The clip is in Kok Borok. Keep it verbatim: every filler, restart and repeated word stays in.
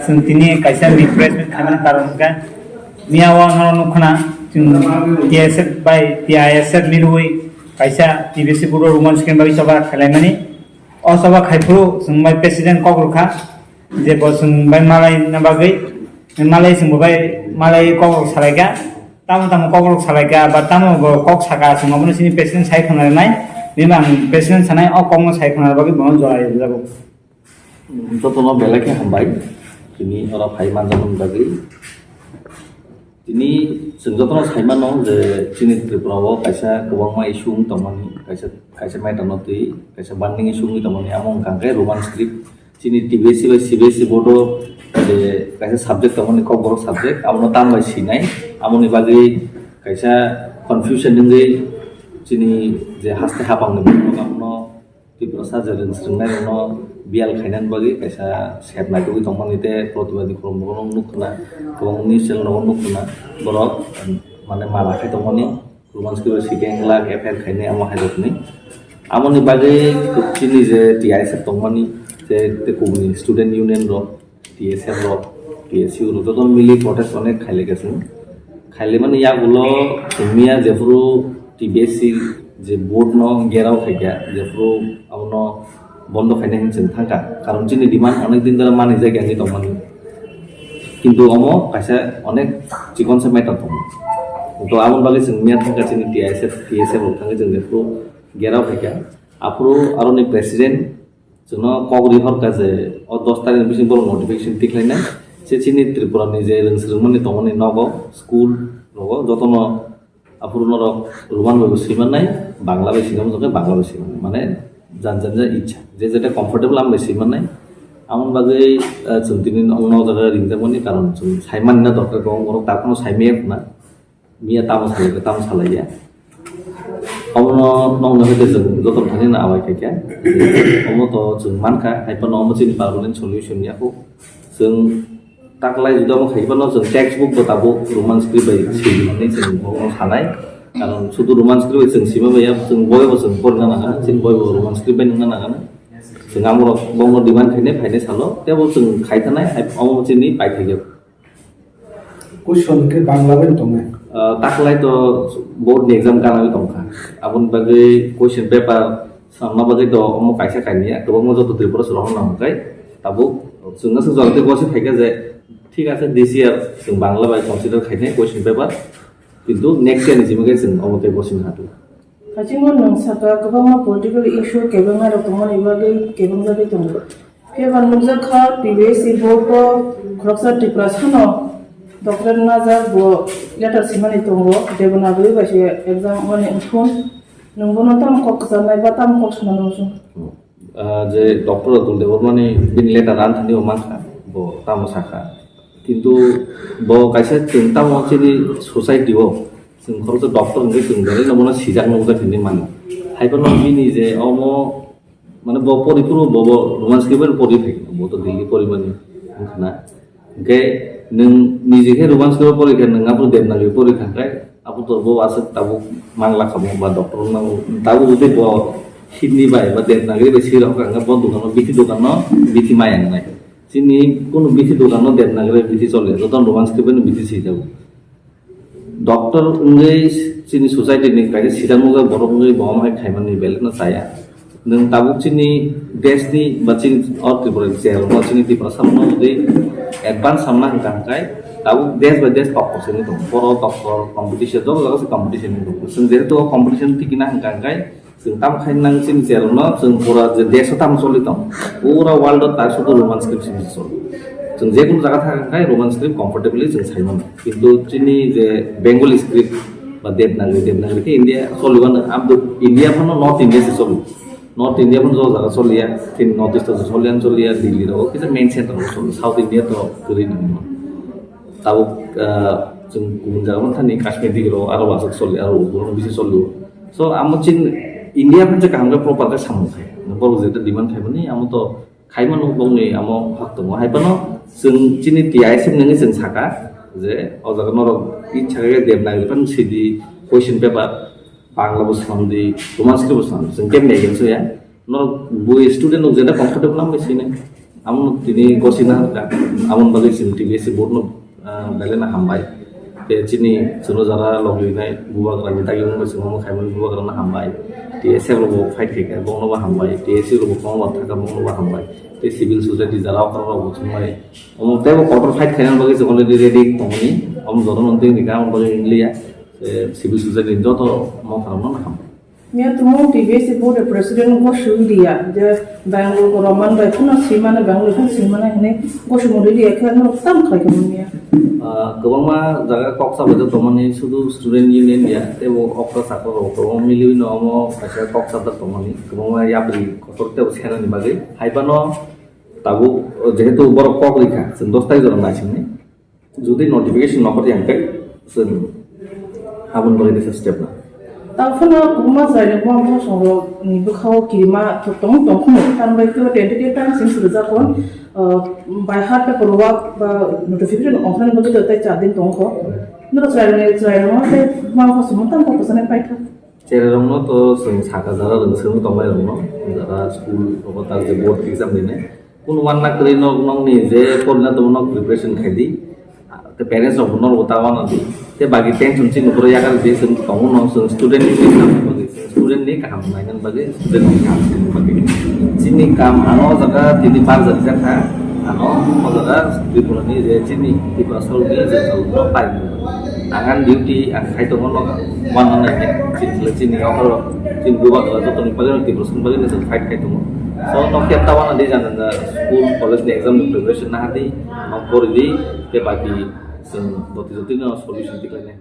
Chwng tini kaisa ni press meet khaimani karon hwnkhe miya o norok nukkhna chwng T S F bai T I S F milwi kaisa T B C board o Roman script bagwi choba khailaimani. O choba khaiphuru chwng bai president kok rwkha je bo chwng bai malai na bagwi malai chwng bo bai malai kok rok salaikha. Tamo tamo kok rok salaikha ba tamo bo kok saka chwng obono chini president sai khwna rwnai. Bini ang president sanai o kokno sai khwna bagwi bono jora rwjago. Jotono belai khe hambai tini oro phai manjakmani bagwi. Tini chwng jotono sai mano je chini Tripura o kaisa kwbangma issue wng tongmani, kaisa, kaisa matter no twi kaisa burning issue wngwi tongmani, amo wngkha khe Roman script. Chini T B S E bai C B S E board o je kaisa subject tongmani, Kokborok subject, abono tam bai sinai, amoni bagwi kaisa confusion wngwi chini je haste hapangni borok abono Tiprasa je rwng swrwngnairokno biyal khainani bagwi kaisa sep naitugwi tongmani tei protibadi khulumrokno nukkhwna, kwbang news channel rogo nukkhwna borok, mane, mala khai tongmani, Roman script o sikeng lak F I R khainai amo hai rokni. Amoni bagwi chini je T I S F tongmani, je tei kubuni student union rok, T S F rok, T S U rok joto mili protest onek khailai kha chwng. Khailaimani yagulo chwng miya jephuru T B S C je board no gherao khaikha, jephuru abono bondo khainai hinwi chwng thangkha. Karon chini demand onek din dora manwi jakya hinwi tongmani. Kintu omo kaisa onek chikonsa matter tongo. To aboni bagwi chwng miya thangkha chini T I S F, T S F rok thangwi chwng jephuru gherao khaikha. Aphuru aroni president chwngno kok ri horkha je o dos tarikh ni bising borok notification tikhlainai. Se chini Tripura ni je rwng swrwngmani tongmani nogo, school rogo jotono aphuru norok Roman bai bo swimannai, Bangla bai swimannai, Bangla bai swimannai. Mane jan jan ja ichha, je jeta comfortable am bai swimannai. Amoni bagwi, eh, chwng tini nok jaga ringjakmani karon chwng saimani na dorkar kok, borok takhwno saimaya khna. Miya tamo salai, tamo salaiya. Omono nokni hoite chwng joto thani no abai khaikha. Omo to chwng mankha, hai phano omo chini permanent solution ya kho. Chwng taklai juda omo khai phano chwng textbook bo tabuk Roman script bai swi hinwi chwng omo sanai. Karon sudu Roman script bai chwng sima bai ya, chwng boi bo chwng porina nangana, chini boi bo Roman script bai nungna nangana. Chwng amorok bongno demand khainai phainai salo, tebo chwng khai thanai, hai omo chini paithakya. Question khe Bangla bai tongnai. Ah, taklai to board ni exam gana bai tongkha. Aboni bagwi question paper samna bagwi to omo kaisa kainwi ya, kwbangma joto Tripura soro honna hwnkhe tabuk chwngno se jora tei gosi phaikha je, thik ase, this year chwng Bangla bai consider khainai question paper, kintu next year ni simi khe chwng omo tei gosi hatu. Hachingmo nwng saka kwbangma political issue kebengnairok tongmani bagwi kebengjagwi tongo. Phiya ba nukjak kha T B S C board o khoroksa Tiprasano doctorate najak bo letter simani tongo Devanagari bai se exam mani wngthun. Nwng bono tamo kok kwcharnai ba tamo kok swnamwi muchung? Ah, je doctor Atul Debbarmani bini letter ani thani o mankha, bo tamo sakha. Kintu bo kaisa chwng tamo chini society o chwng khoroksa doctor hwnkhe chwng belai no bono sijak nukjak hinwi mano. Hai phano bini je omo, mane, bo pori phuru bo, bo Roman script bai pori phai, bo to Delhi porimani wngkhana. Hwnkhe nwng niji khe Roman script pori khe nwng abo Devanagari pori kha khe abo to bo aswk tabuk mangla kha bo ba doctor wng nango. Tabuk jodi bo Hindi bai ba Devanagari bai swi rok kha hwnkhe bo dukano, bithi dukano bithi maya wngnai. Chini kunu bithi dukano Devanagari bithi choliya, joto Roman script bai no bithi swijago. Doctor wngwi chini society ni kaisa sijak nukjak borok wngwi bo omo hai khaimani belai no chaya. Nwng tabuk chini desh ni ba chini o Tripura ni jail no chini Tiprasa no jodi advance samna hwnkha hwnkhe tabuk desh by desh tokthor se wngwi tongo. Boro tokthor competition, joto jaga se competition wngwi tongo. Chwng jehetu o competition tikina hwnkha hwnkhe chwng tamo khai nang chini jail no chwng pura je desh o tamo choli tong, pura world o ta sudu Roman script simi choli. Chwng je kunu jaga thang khai Roman script comfortably chwng sai mano. Kintu chini je Bengali script ba Devanagari, Devanagari khe India choli mano, abdo India phano North India se choli. North India phano joto jaga choliya, chini North East o choliya, choliya, Delhi rogo kisa main center rogo choli, South India to kwrwi nangma. Tabuk, ah, chwng kubun jaga thani Kashmir digi rogo aro bwswk choli, aro Urdu rogo bisi choli. So amo chini India phano je kaham khe proper khe samung khai. Borok jeta demand khaimani amo to khaimano bongni amo hak tongo. Hai phano chwng chini T I S F nangwi chwng saka je o jaga norok icha khe Devanagari phano sidi question paper Bangla bo swnamdi, Roman script bo swnamdi. Chwng kemni against o ya. Norok bui student rok jeta comfortable lambai sinai. Amo tini gosina hwnkha, amo bagwi chwng T B S C board no, ah, belai no hambai. Tei chini chwngno jara loglinai bubagra ni dagi wngwi chwng omo khaimani bubagra no hambai. T S F rok bo fight khaikha, bongno bo hambai. T S C rok bo kwbangma thaka, bongno bo hambai. Tei civil society jara okra rok bo chwngmani. Omo tei bo kotor fight khaina bagwi chwng already ready tongmani. Omo joto no tei ni kha, omo bagwi wng liya. Tei civil society ni joto mokha rok no hambai. Miya tumung T B S C board president go sui dia, je Bangalore ko Roman bai phano sui mana, Bangalore phano sui mana hene go sui mori dia, khe no tam khlai khe manya. Ah, kwbangma jaga kok sabai tongmani sudu student union ya, tei bo okra sakra rok kwbangma miliwi no omo kaisa kok sajak tongmani, kwbangma yapri kotor tei bo senani bagwi. Haibano tabuk, jehetu borok kok rikha, chwng dos tarikh jora naisingni. Jodi notification no hor yang kai, chwng aboni bagwi tesa step na. Tang phano kwbangma chwrairok bo bosongrokni bwkhao kirima tong tong khno, tamni bagwi khe tentative time simi swrwjak kho, uh, by heart paper work ba notification ongkhorna bagwi tei char din tong kho. Norok chwrairokni, chwrairokno tei buma bupha songno tamo kok kwchanai paikha. Cherairokno to chwng sakha, jara rwng swrwng tongnairokno, jara school rogo ta je board exam rinai. Kunu wanna kwrwi nok, nokni je porina tongma nok preparation khai di. Tei parents rok bo norok ta wana di. Tei bagi tension chini borok yakar di, chwng tongo no, chwng student ni kaham bagwi, chwng student ni kaham naina bagwi, student ni kaham naina bagwi. Chini kam ano jaga tini bar jat jakha, ano o jaga Tripura ni je chini Tripura sorok ni je chwng no pai. Ang ani duty ang khai tongo no, one on nine, chini, chini okoro, chini bubagra jotoni bagwi, Tiprasani bagwi no chwng fight khai tongo. So, no khe ta wana di jana jana school, college ni exam ni preparation na hadi, no pori di, tei baki chwng joti joti no solution tiklai nai.